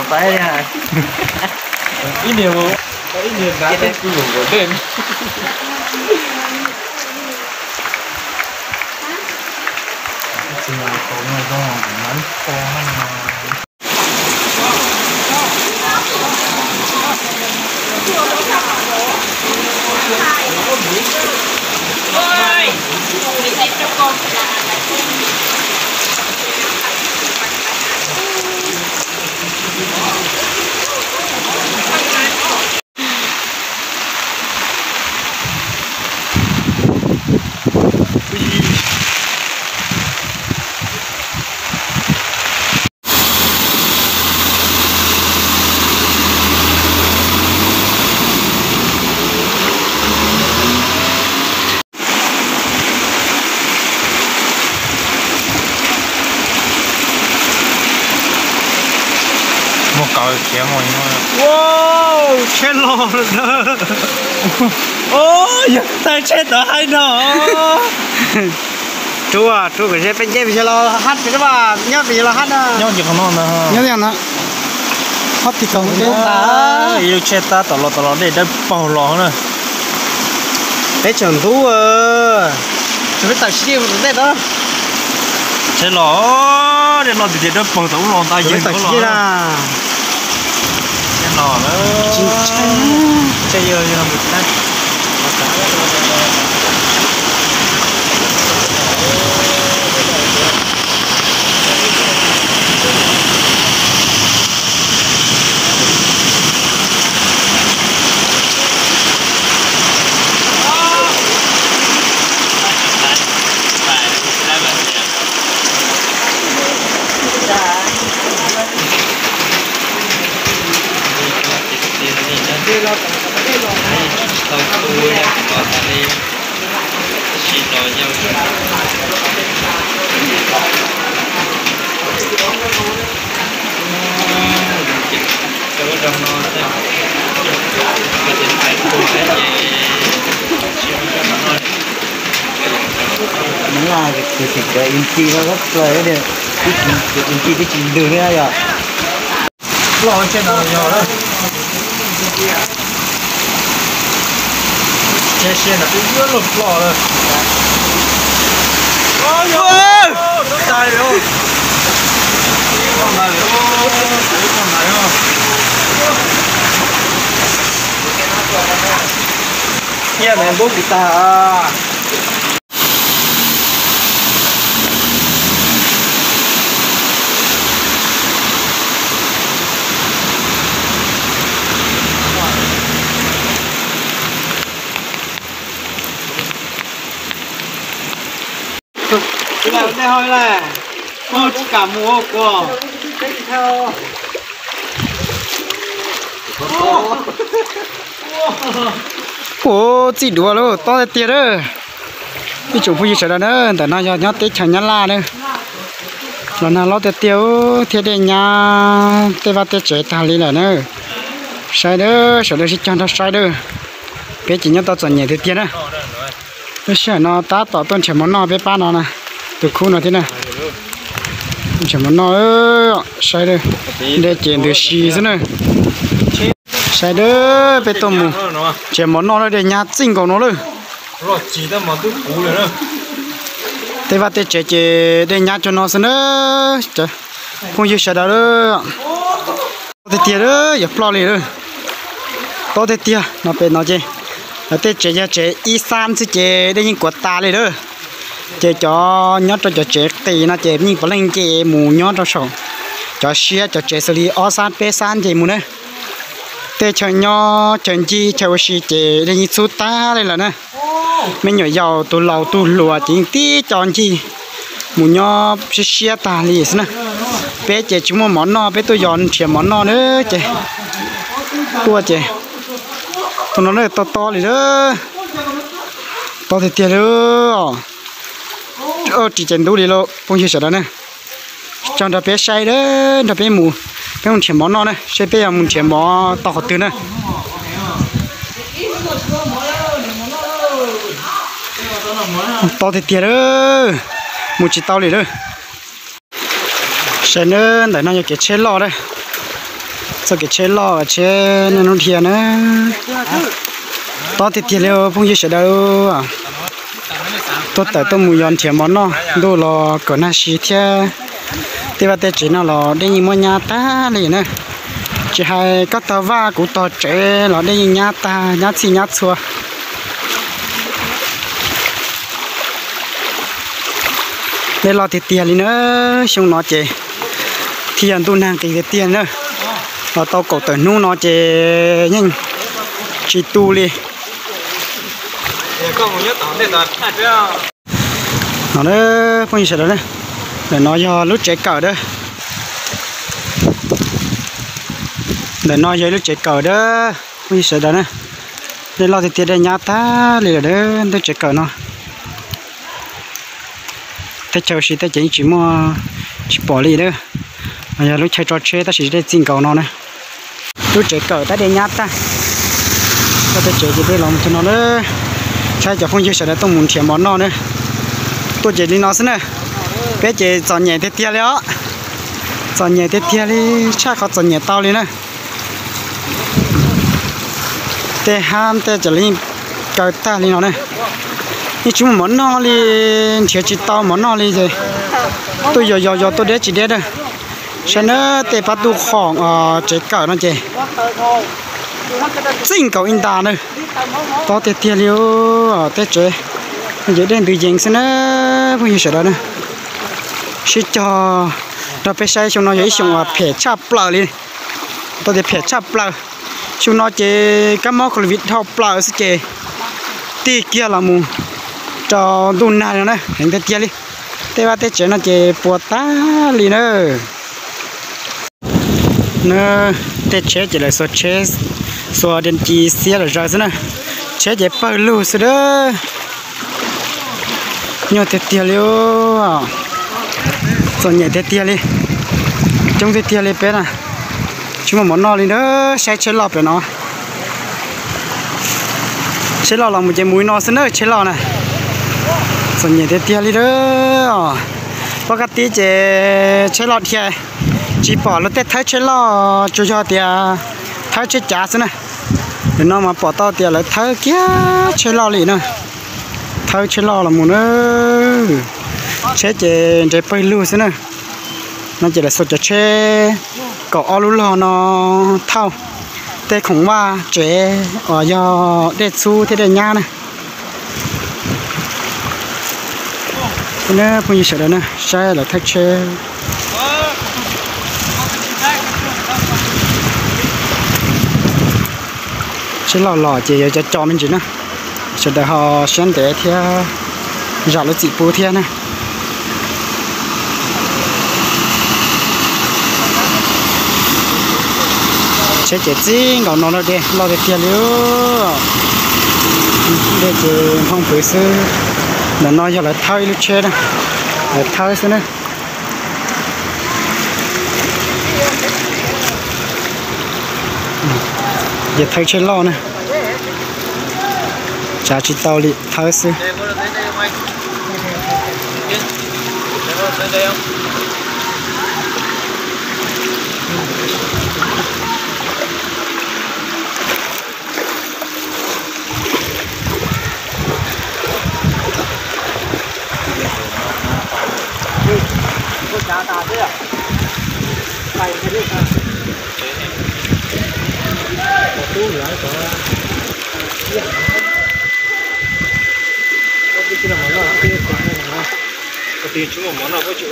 rau pab ib niag, ib niag nab kuj yuav nkaus dej. Muaj kaus khiav mus. Wow, tsheb los lawm. Yog tag tsheb tod haib no. Rua, rua kom ze peb nce pes los hab pes, nyob pes los hab na. Nyob qhov no na. Nyob no. Hab tig kaus ib lub tsheb tab tom los, tom los dej dawb paug los na. Peb tsaus ntuj, tsaus peb tawm sib dej tom dej tod. Tsheb los, dej los tiag tiag dawb paug tom ub los ntag, yeej tawm sib dej na. Tsheb los, tsheb yog yog mus tsheb. Nws laj tus tseem cov ib ntxi no txog plaws, ib ntxi twb tsis ntws li yog. Ploj tsheb no yog lawm. Tsheb siab no twb yuav luag ploj lawm. Thiab me npub kuv tag. Tsis kam mus ua kuas. Ua txij duav lawm, tob tiag tiag lawm. Ib tsoom phooj ywg sawv daws na, ntawm no yog nyob teb chaws Nyab Laj na. Los nag loj tiag tiag thiab dej nyab tej vaj tej tsev tag li lawm na. Saib a, sawv daws sib cog nrog saib a. Peb ces nyob tau txom nyem tiag tiag na. Lub sij hawm no tab tom tuaj nrhiav mov noj peb pab no na. Tus khub no thiab na. Nrhiav mov noj, saib a, dej ces ntws si xwb na. Saib a, peb tuaj mus nrhiav mov noj lawm, dej nyab txij nkaus no lawm. Tej vaj tej tsev ces dej nyab cuag no xwb na. Phooj ywg sawv daws, tob tiag tiag, yuav ploj li lawm. Tob tiag tiag no, pem no ces lawv tej tsev yog tsev ib xab xwb ces dej yeej kuav tas li lawm. Ces cov nyob rau cov tsev qis no ces yeej puav leej nce mus nyob rau saum cov siab, cov tsev xws li ob xab peb xab nce mus na. Tej chaw nyob chaw ncig chaw ua si ces dej yeej txhub tag li lawm na. Me nyuam yaus tus laus tus hluas ces yeej tib co ncig mus nyob siab siab tag li xwb na. Peb ces tsis muaj mov noj, peb tuaj yos nrhiav mov noj na ces tuaj ces tus no na, tob tob li lawm. Tob tiag tiag li. Ris ces ntub li lauj phooj ywg sawv daws na. Coj nrog peb saib a, nrog peb mus, peb mus nrhiav mov noj na, saib peb yuav mus nrhiav mov tau qhov twg na. Tob tiag tiag lawm, mus tsis tau li lawm. Saib na, ntawm no yog kev tsheb loj a. Txoj kev tsheb loj, tsheb niaj hnub dhia na. Tob tiag tiag li phooj ywg sawv daws. Tuaj tawm tuaj mus yos nrhiav mov noj, ntuj los kom nag si thiab. Tej vaj tej tsev no los dej yeej muab nyab tag li na. Tsis hais koj tog vaj kuv tog tsev los dej yeej nyab tag, nyab txhij nyab txhua. Dej loj tiag tiag li na. Xyoo no ces thiaj yog ntuj nag nqis tiag tiag na. Los tau kaum tawm hnub no ces yeej tsis tu li. No phooj ywg sawv daws, ntawm no yog lub tsev kawm a. Ntawm no yog lub tsev kawm a, phooj ywg sawv daws na. Dej loj tiag tiag, dej nyab tag li lawm a, lub tsev kawm no. Teb chaws si tej ces yeej tsis muaj, tsis pom li a. Yog lub chaw tso tsheb tab sis dej txij nkaus no na. Lub tsev kawm tab dej nyab tag. Txoj tsev ces dej los mus txog no na. Saib cov phooj ywg sawv daws tuaj mus nrhiav mov noj na. Tuaj ces li no xwb na. Peb ces txom nyem tiag tiag li os. Txom nyem tiag tiag li, tshaj qhov txom nyem tau li na. Tej hab tej ces lawv yeej kaw tag li no na. Yeej tsis muaj mov noj li, nrhiav tsis tau mov noj li ces tuaj yos yos yos tuaj deb tsis deb a. Saib na, tej pab tuaj qhom tsev kawm no ces txij nkaus ib nta na. Tob tiag tiag li, tej tsev ces dej ntws yees xwb na, phooj ywg sawv daws na. Sib cog nrog peb saib, xyoo no yog ib xyoo uas phem tshaj plaws li. Tau tias phem tshaj plaws. Xyoo no ces kab mob COVID dhau plaws xwb ces tig kiag los mus rau ntuj nag no na, heev tiag tiag li. Tej vaj tej tsev no ces puas tag li na. Tej tsheb ces lawv xuas tsheb, xuas dej ci xiab lawm zaws xwb na. Tsheb ces pawg lug xwb a. Nyuaj tiag tiag li, txom nyem tiag tiag li, coob tiag tiag li peb na. Tsis muaj mov noj li na, saib tsheb loj pem no. Tsheb loj los mus ces mus li no xwb na, tsheb loj na. Txom nyem tiag tiag li a. Pab kab tib ces tsheb loj dhia, tsis pom luag tej thawb tsheb loj, tsuas yog tias thawb tsheb cav xwb na. Nim no mas pom tau tias lawv thawb kiag tsheb loj li na. Thawb tsheb loj los mus na. Tsheb ces nres pawg lug xwb na. No ces lawv xuas cov tsheb kaum ob lub log no thauj tej khoom vaj tsev uas yog dej txhub thiab dej nyab na. Phooj ywg sawv daws na, saib lawv thawb tsheb. Tsheb loj los ces yuav co co me ntsis na, sawv daws ho siab ntev thiab zam lub txim pub thiab na. Tsheb ces txij nkaus no lawm, dej loj tiag tiag li. Dej ces nphoo pwv xwb. Ntawm no yog lawv thawb ib lub tsheb na, lawv thawb xwb na. Ces thawb tsheb loj na, tsav tsis tau li, thawb xwb.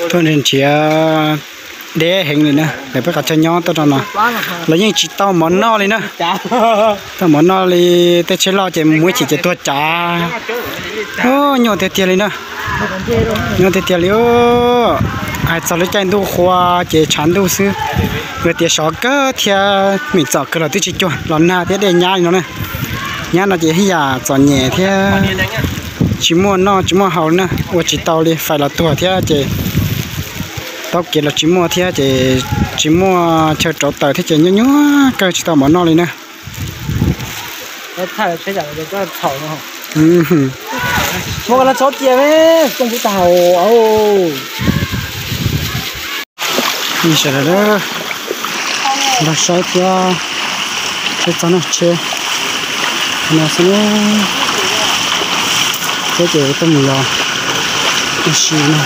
Tuaj nrhiav deb heev li na, lawv peb qhov chaw nyob tuaj rau no, lawv yeej tsis tau mov noj li na. Tau mov noj li, tej tsheb loj ces mus ib chim ces tuag cav. Nyuaj tiag tiag li na, nyuaj tiag tiag li. Hais txog lub caij ntuj qhua ces tshav ntuj xwb, yog tias sov kawg thiab meem txom kawg los twb tsis cuag los nag thiab dej nyab li no na. Nyab no ces ib yam txom nyem thiab tsis muaj noj tsis muaj haus li na, ua tsis tau li, fais los tuag thiab ces taub kev los tsis muaj thiab ces tsis muaj chaw rauv taws thiab ces nyuaj nyuaj kawg tsis tau mov noj li na. Sawv daws nrog saib thiab, saib txog noj tsheb no xwb. Tsheb ces tuaj mus yos ua si no.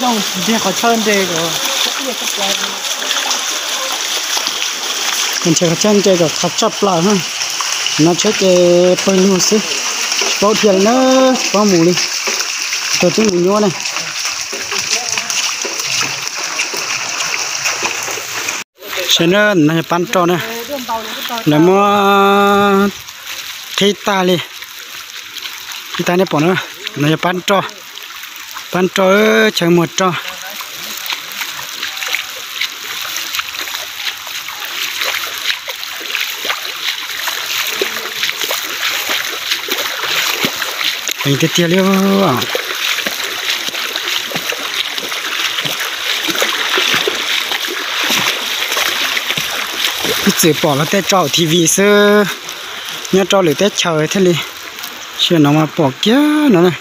Zoo nrhiav qhov chaw nres kom, nrhiav qhov chaw nres kom qhov tshaj plaws na. No tsheb ces pawg lug xwb, tsis paub dhia li na, tsis paub mus li, tau twb mus nyuaj na. Saib na, no yog pab roj na, lawv muab qhib tag li, qhib tag nej pom na, no yog pab roj, pab roj, chaw muag roj. Heev tiag tiag li. Ib txwm pom lawv tej tso hauv T V xwb, nyob rau lwm teb chaws thiaj li, sim no mas pom kiag no na.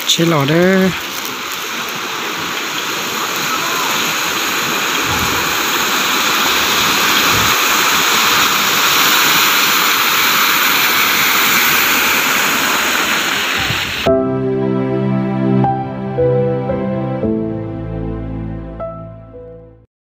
Tsheb los dab.